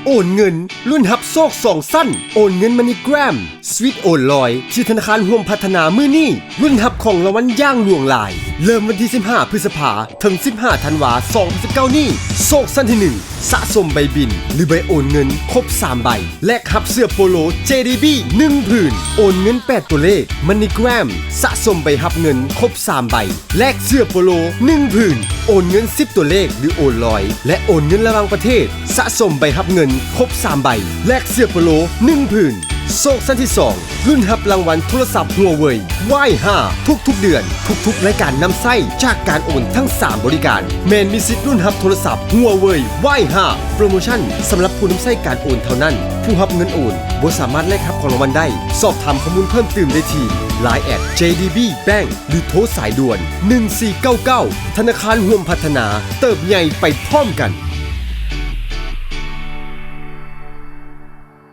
ໂອນເງິນ ລຸ້ນຮັບໂຊກສອງຊັ້ນ ໂອນເງິນ MoneyGram ສະວິດໂອນລອຍ ທີ່ທະນາຄານຮ່ວມພັດທະນາມື້ນີ້ ລຸ້ນຮັບຂອງລາງວັນຢ່າງຫຼວງຫຼາຍ ເລີ່ມວັນທີສິບຫ້າ ພຶດສະພາ ເຖິງສິບຫ້າ ທັນວາ ສອງພັນສິບເກົ້ານີ້. ໂຊກຊັ້ນທີໜຶ່ງ ສະສົມໃບບິນ ຫຼື ໃບໂອນເງິນຄົບສາມໃບ ແລກຮັບເສື້ອໂປໂລ JDB ໜຶ່ງຜືນ, ໂອນເງິນແປດຕົວເລກ MoneyGram ສະສົມໃບຮັບເງິນຄົບສາມໃບ ແລກເສື້ອໂປໂລໜຶ່ງຜືນ, ໂອນເງິນສິບຕົວເລກ ຫຼື ໂອນລອຍ ແລະ ໂອນເງິນລະຫວ່າງປະເທດ ສະສົມໃບຮັບເງິນຄົບສາມໃບ ແລກເສື້ອໂປໂລໜຶ່ງຜືນ. ໂຊກຊັ້ນທີສອງ ລຸ້ນຮັບລາງວັນໂທລະສັບ Huawei Y ຫ້າ ທຸກໆເດືອນ ທຸກໆລາຍການນຳໃຊ້ຈາກການໂອນທັງສາມບໍລິການ ແມ່ນມີສິດລຸ້ນຮັບໂທລະສັບ Huawei Y ຫ້າ. ໂປຣໂມຊັນສຳລັບຜູ້ນຳໃຊ້ການໂອນເທົ່ານັ້ນ, ຜູ້ຮັບເງິນໂອນບໍ່ສາມາດແລກຮັບຂອງລາງວັນໄດ້. ສອບຖາມຂໍ້ມູນເພີ່ມຕື່ມໄດ້ທີ່ Line at JDB Bank ຫຼື ໂທສາຍດ່ວນໜຶ່ງສີ່ເກົ້າເກົ້າ. ທະນາຄານຮ່ວມພັດທະນາ, ເຕີບໃຫຍ່ໄປພ້ອມກັນ.